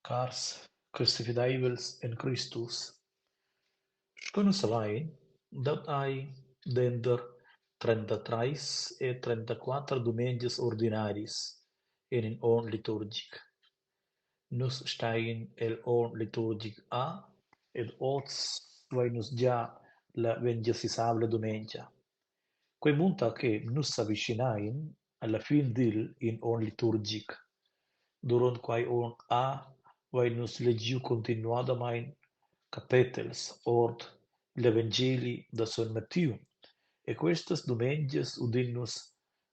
Cars cristifideivels en Cristus, sco nus savein, dat ei denter 33 e 34 dumengias ordinarias en in onn liturgic. Nus stein egl onn liturgic A ed oz vein nus gia la ventgasisavla dumengia. Quei munta che nus s'avischinein alla fin digl in onn liturgic. Duront quei onn A vein nus legiu cuntinuadamein capetels ord igl evangeli da sogn Mattiu e questas dumengias udin nus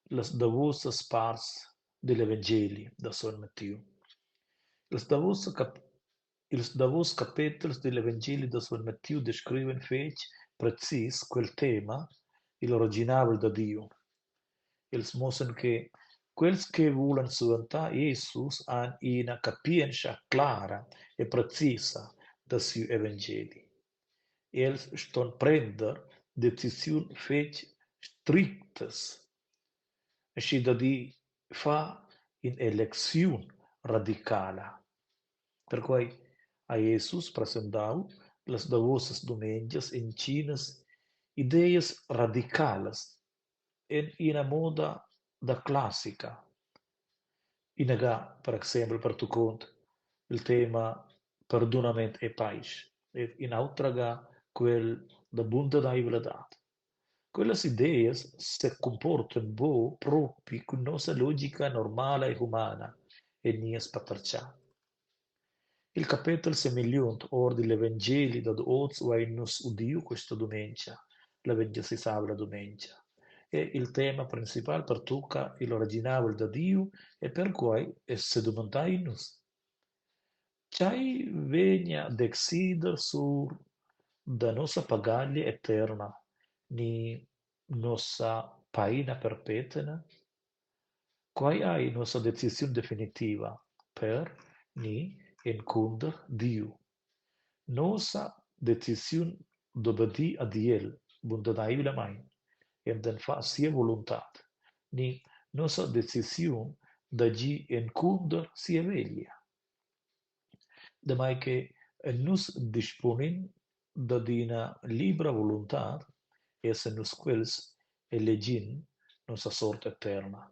las davosas parts digl evangeli da sogn Mattiu. Ils davos Ils davos capetels digl evangeli da sogn Mattiu descrivan fetg precis quel tema, il reginavel da Diu. Els muossan che quels che vulan suentar Jesus han ina capientscha clara e precisa da siu evangeli. Els ston prender decisiuns fetg strictas, aschi da dir far in'elecziun radicala. Perquei ha Jesus presentau las davosas dumengias entginas ideas radicalas en ina moda da classica. Inaga per exempel pertuccont il tema perdunament e paisch ed in'autra ga quel da buntadaivladad. Quellas ideas secumportan buc propi cun nossa logica normala e humana e nies patertgar. Il capetel semegliont ord igl evangeli dad oz vein nus udiu questa dumengia, la ventgasisavla dumengia. E il tema principal pertucca il reginavel da Diu e perquei sedumandein nus: Tgei vegn a decider sur da nossa pagaglia eterna ni nossa peina perpetna? Quei ei nossa decisiun definitiva per ni encunter Diu. Nossa decisiun d'obedir ad el buntadeivlamein enten far sia voluntad ni nossa decisiun d'agir encunter sia veglia. Damai che nus disponin dad ina libra voluntad, essan nus quels elegin nossa sort eterna.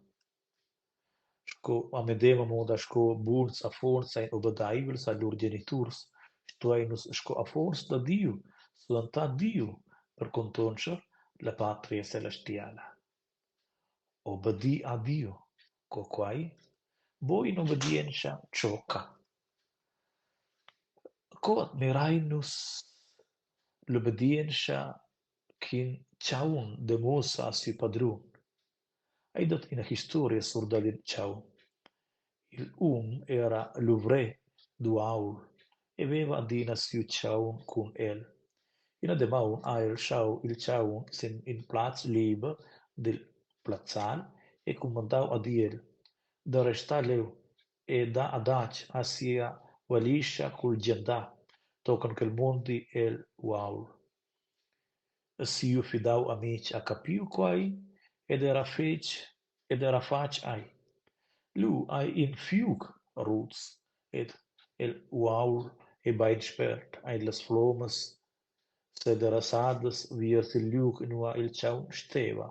Sco a medema moda sco buns affons ein obedeivels a lur geniturs, stuein nus sco affons da Diu suentar Diu per contonscher la patria celestiala. Obedir a Diu, co quei? Buc in'obedientscha tschocca. Co admirein nus l'obedientscha ch'in tgaun demuossa a siu padrun? Ei dat ina historia sur dad in tgaun. Igl um era luvrer d'uaul e veva adina siu tgaun cun el. Ina damaun ha el schau il tgaun sin in plaz liber dil plazzal e cumandau ad el da restar leu e dar adatg a sia valischa cul gentar tochen ch'el mondi egl uaul. Siu fidau amitg ha capiu quei ed era fetg ed era fatg ei. Lu ei in fiug ruts ed egl uaul e beinspert ein las flommas sederasadas viers il liug nua il tgaun steva.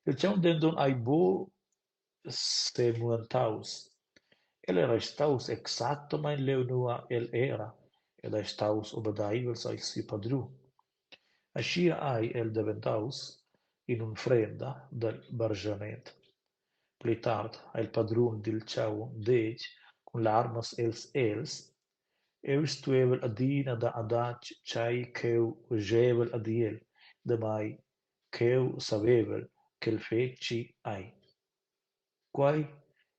Il tgaun denton ei buc semuentaus. El ei restaus exactamein leu nua el era ed ei staus obedeivels a siu padrun. Aschia ei el daventaus in'unfrenda dal barschament. Pli tard ha il padrun dil tgaun detg cun larmas els egls: «Jeu stuevel adina dar adatg tgei ch'jeu schevel ad el, damai ch'jeu savevel ch'el fetschi ei.» Quei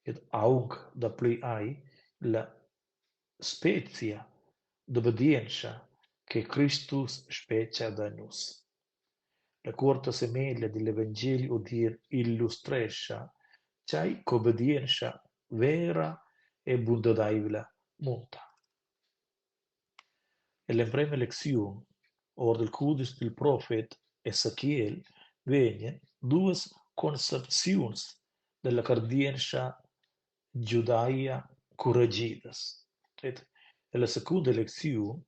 ed aunc dapli ei la specia d'obedientscha che Cristus spetga da nus. La cuorta semeglia digl evangeli odiern illustrescha tgei ch'obedientscha vera e buntadaivla munta. Ell'emprema lecziun ord il cudisch dil profet Ezechiel vegnan duas concepziuns dalla cardientscha giudaia curregidas. Ed ella secunda lecziun,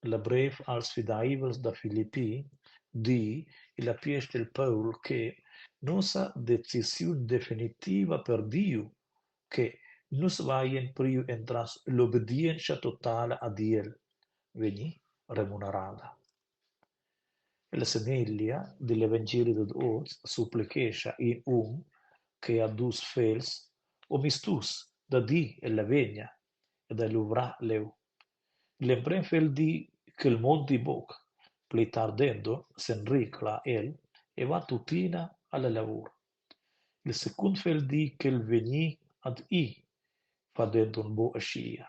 la brev als fideivels da Filippi, di igl apiestel Paul che nossa decisiun definitiva per Diu che nus veien priu entras l'obedientscha totala ad el, vegni remunerada. Ella semeglia digl evangeli dad oz supplichescha in um che ha dus fegls omisdus dad ir ella vegna e da luvrar leu. Gl'emprem fegl di ch'el mondi buc, pli tard denton s'enricla el e va tuttina alla lavur. Il secund fegl di ch'el vegni ad ir, fa denton buc aschia.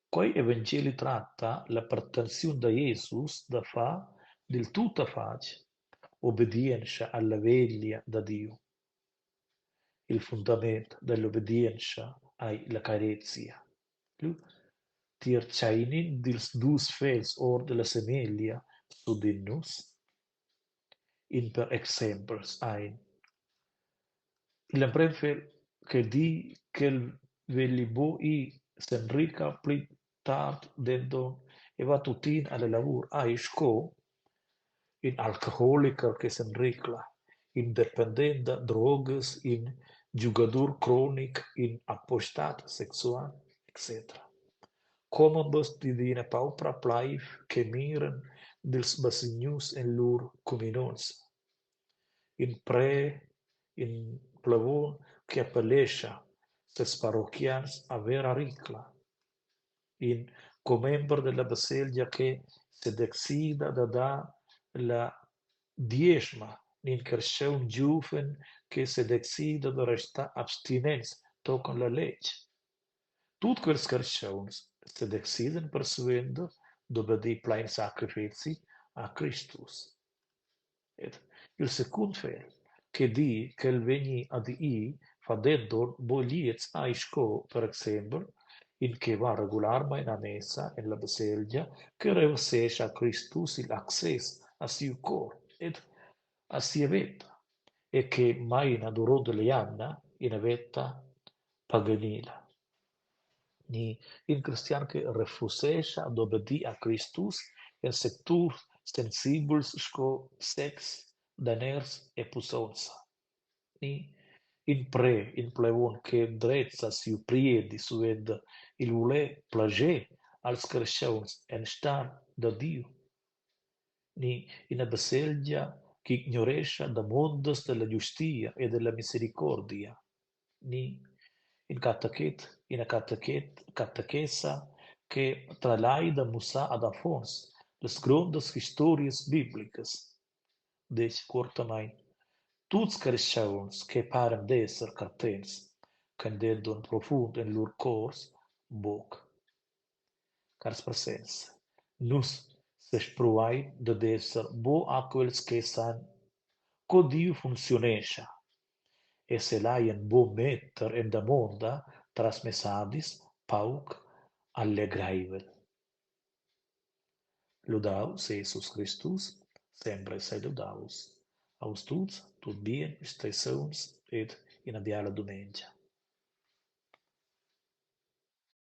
Quei evangeli tracta la pretensiun da Jesus da far dil tuttafatg obedientscha alla veglia da Diu. Il fundament dall'obedientscha ei la carezia. Lu tier tgeinin dils dus fegls ord la semeglia s'udin nus? In per exempels ein: Igl emprem fegl che di ch'el vegli buc ir s'enrica pli tard denton e va tuttina alla lavur ei sco in alcoholicher che s'enricla, in dependent da drogas, in giugadur cronic, in apostat sexual etc. Commembers dad ina paupra pleiv che miran dils basignus en lur cuminonza. In prer, in plevon che appellescha ses parochians a vera ricla. In commember dalla baselgia che sedecida da dar la dieschma ni in carstgaun giuven che sedecida da restar abstinents tochen la lètg. Tut quels carstgauns sedecidan persuenter d'obedir plein sacrifeci a Cristus. Ed il secund fegl che di ch'el vegni ad ir fa denton buca gliez ei sco per exempel in che va regularmein a messa en la baselgia che reussescha a Cristus igl access a siu cor ed a sia veta e che meina duront l'jamna ina veta paganila. Ni in cristian che refusescha d'obedir a Cristus en secturs sensibels sco sex, daners e pussonza. Ni in prer, in plevon che drezza siu priedi suenter il vuler plascher als carstgauns enstagl da Diu. Ni ina baselgia ch'ignorescha damondas dalla giustia e dalla misericordia. Ni in catechet, ina catechet, catechesa che tralai da mussar ad affons las grondas historias biblicas. Detg cuortamein, tuts carstgauns che paran d'esser cartents, ch'ein denton profund en lur cors buc. Cars presents, nus sespruein dad esser buc a quels che san co Diu funcziunescha e selaien buc metter en damonda tras messadis pauc allegreivel. Ludau sei Jesus Cristus, sempre sei ludaus. A vus tuts, tut bien, stei sauns ed ina biala dumengia.